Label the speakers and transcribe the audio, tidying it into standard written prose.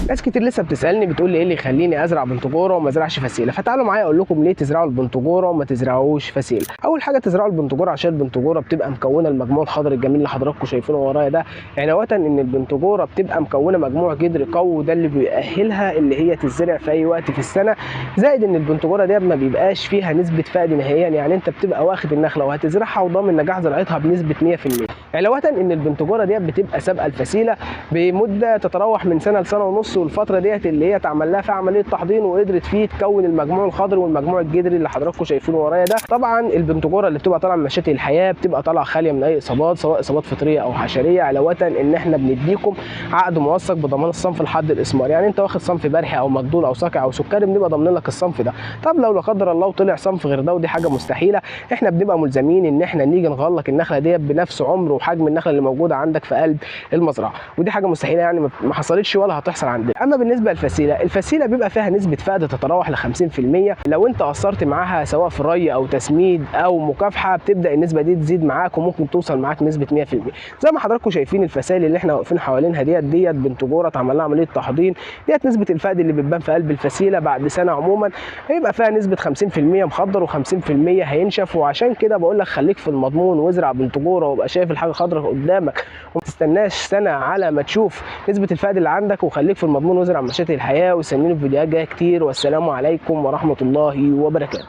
Speaker 1: ناس كتير لسه بتسالني بتقول لي ايه اللي يخليني ازرع بنتجوره وما ازرعش فسيله. فتعالوا معايا اقول لكم ليه تزرعوا البنتجوره وما تزرعوش فسيله. اول حاجة تزرعوا البنتجوره عشان البنتجوره بتبقى مكونة المجموع الخضري الجميل اللي حضراتكم شايفينه ورايا ده، علاوه ان البنتجوره بتبقى مكونة مجموع جذري قوي، وده اللي بيأهلها اللي هي تتزرع في اي وقت في السنة. زائد ان البنتجوره دي ما بيبقاش فيها نسبه فقد نهائيا، يعني انت بتبقى واخد النخلة وهتزرعها وضامن نجاح زراعتها بنسبة 100%. علاوه ان البنتجوره دي بتبقى سابقه الفسيله بمدة تتراوح من سنة لسنه ونص، والفترة ديت اللي هي اتعمل لها فيها عملية تحضين وقدرت فيه تكون المجموع الخضري والمجموع الجذري اللي حضراتكم شايفينه ورايا ده. طبعا البنتجوره اللي بتبقى طالعه من مشاتل الحياة بتبقى طالعه خالية من اي اصابات، سواء اصابات فطرية او حشريه. علاوه ان احنا بنديكم عقد موثق بضمان الصنف لحد الاسمار، يعني انت واخد صنف برحي او مجدول او صاقع او سكري بنبقى ضامنين لك الصنف ده. طب لو لا قدر الله وطلع صنف غير ده، ودي حاجة مستحيلة، احنا بنبقى ملزمين ان احنا نيجي نغلق النخلة ديت بنفس عمر وحجم النخلة اللي موجودة عندك في قلب المزرعة، ودي حاجة مستحيلة يعني ما حصلتش ولا هتحصل عندنا. اما بالنسبة للفسيله، الفسيله بيبقى فيها نسبه فقد تتراوح ل 50%، لو انت قصرت معاها سواء في الري او تسميد او مكافحة بتبدا النسبة دي تزيد معاك وممكن توصل معاك نسبه 100%. زي ما حضراتكم شايفين الفسائل اللي احنا واقفين حوالينها ديت بنتجوره اتعمل لها عملية تحضين، ديت نسبه الفقد اللي بتبان في قلب الفسيله بعد سنة عموما هيبقى فيها نسبه 50% مخضر و50% هينشف. وعشان كده بقول لك خليك في المضمون وازرع بنتجوره وابقى شايف الحاجة خضراء قدامك، وما تستناش سنة على ما تشوف نسبه الفقد اللي عندك، وخليك في المضمون وازرع مشاتل الحياة. واستنوني في فيديوهات جاية كتير، والسلام عليكم ورحمة الله وبركاته.